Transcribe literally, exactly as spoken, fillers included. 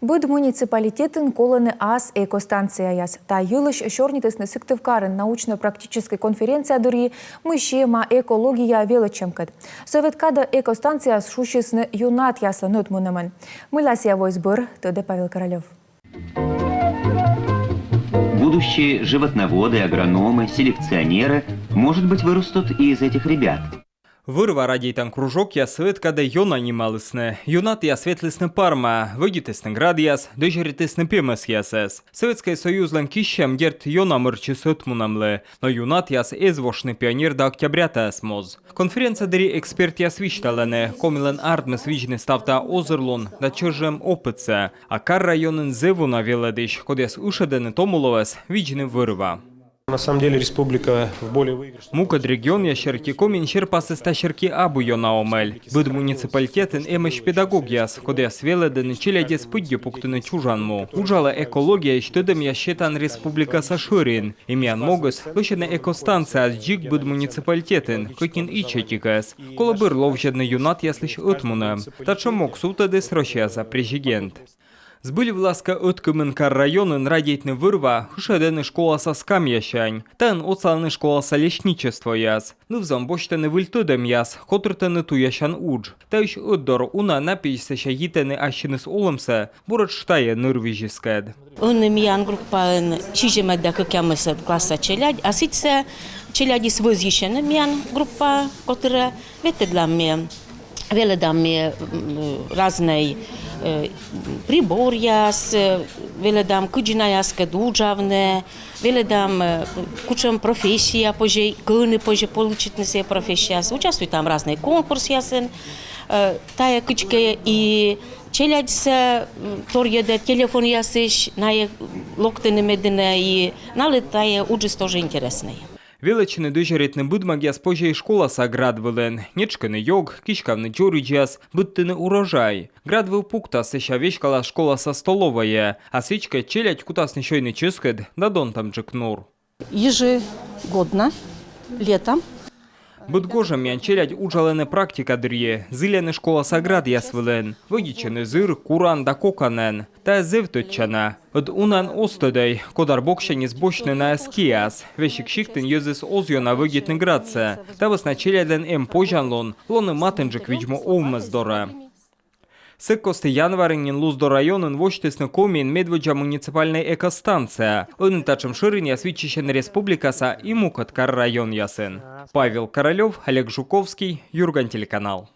Быд муниципалитетын колӧны ас экостанцияяс. Та йылысь сёрнитісны Сыктывкарын научно-практическӧй конференция дырйи, мый сиӧма экология велӧдчӧмкӧд. Сӧвет кадӧ экостанцияяс шусисны юннатъяслӧн ӧтмунӧмӧн. Мыйла сійӧ воис бӧр, тӧдӧ Павел Королёв. Будущие животноводы, агрономы, селекционеры, может быть, вырастут и из этих ребят. Вӧр-ва радейтан кружокъяс сӧвет кадӧ ёна нималісны. Юннатъяс ветлісны парма, вӧдитісны градъяс, дӧзьӧритісны пемӧсъясӧс. Сӧветскӧй Союзлӧн киссьӧм, дерт, ёна мӧрччис ӧтмунӧмлы, но юннатъяс эз вошны пионер да октябрятаяс моз. Конференция дырйи экспертъяс висьталӧны: Комилӧн артмис видзны став тайӧ озырлун да чӧжӧм опытсӧ. А кар-районын зэв уна велӧдысь, кодъяс ышӧдӧны томуловӧс видзны вӧр-ва. На самом деле республика в более выигрышном... Мукӧд регионъяс серти Комиын серпасыс та серти абу ёна омӧль. Быд муниципалитетын эмӧсь педагогъяс, кодъяс велӧдӧны челядьӧс пыдди пуктыны чужан му. Уджалӧ экологияысь тӧдӧмъяс сетан республикаса шӧрин. И миян могыс — лӧсьӧдны экостанцияяс дзик быд муниципалитетын, кӧть нин ичӧтикӧс. Колӧ бӧр ловзьӧдны юннатъяслысь ӧтмунӧм. Татшӧм мог сувтӧдіс Россияса президент. Збыльвылас кӧ, ӧткымын кар-районын радейтны вӧр-ва ышӧдӧны школаса скамьясянь. Таын отсалӧны школаса лесничествояс. Ныв-зон босьтӧны выль тӧдӧмъяс, котыртӧны туясян удж. Таысь ӧтдор уна на пиысь сэсся йитӧны ассьыныс олӧмсӧ буретш тайӧ нырвизьыскӧд. Ӧні миян группаын сизимӧд да кӧкъямысӧд класса челядь, а сідзсӧ челядьыс вӧзйысьӧны миян группа котырӧ. Ветлӧдлам ми, велӧдам ми, м, разнӧй, э, приборъяс, э, велӧдам кыдзи наяскӧд уджавны, велӧдам, э, кутшӧм профессия позьӧ, кӧні позьӧ получитны сійӧ профессияыс. Участвуйтам разнӧй конкурсъясын, э, тайӧ кыдзкӧ и челядьсӧ, м, торйӧдӧ телефонъясысь, найӧ локтӧны медым, и налы тайӧ уджыс тоже интереснӧй. Велӧдчыны дӧзьӧритны быдмӧгъяс позьӧ и школаса град вылын. Нетшкыны ёг, киськавны дзоридзьяс, быдтыны урожай. Град выв пуктас, сэсся веськалас школаса столовӧйӧ. А сідзкӧ, челядь кутасны сёйны чӧскыд да донтӧмджык нур. Ежегодно, летом. Быд гожӧм миян челядь уджалӧны практика дырйи, зільӧны школаса градъяс вылын. Вӧдитчӧны зыр, куран да коканӧн. Тайӧ зэв тӧдчана. Ӧд унаӧн оз тӧдӧй, кодар боксяньыс босьтны найӧс киас. Весиг сиктын йӧзыс оз ёна вӧдитны градсӧ. Та вӧсна челядьлӧн эм позянлун лоны матынджык видз-му овмӧс дорӧ. Сэк кості январын нин Луздор районын восьтісны Комиын медводдза муниципальнӧй экостанция. Ӧні татшӧм шӧринъяс виччысьӧны республикаса и мукӧд кар-районъясын. Павел Королёв, Олег Жуковский, Юрган телеканал.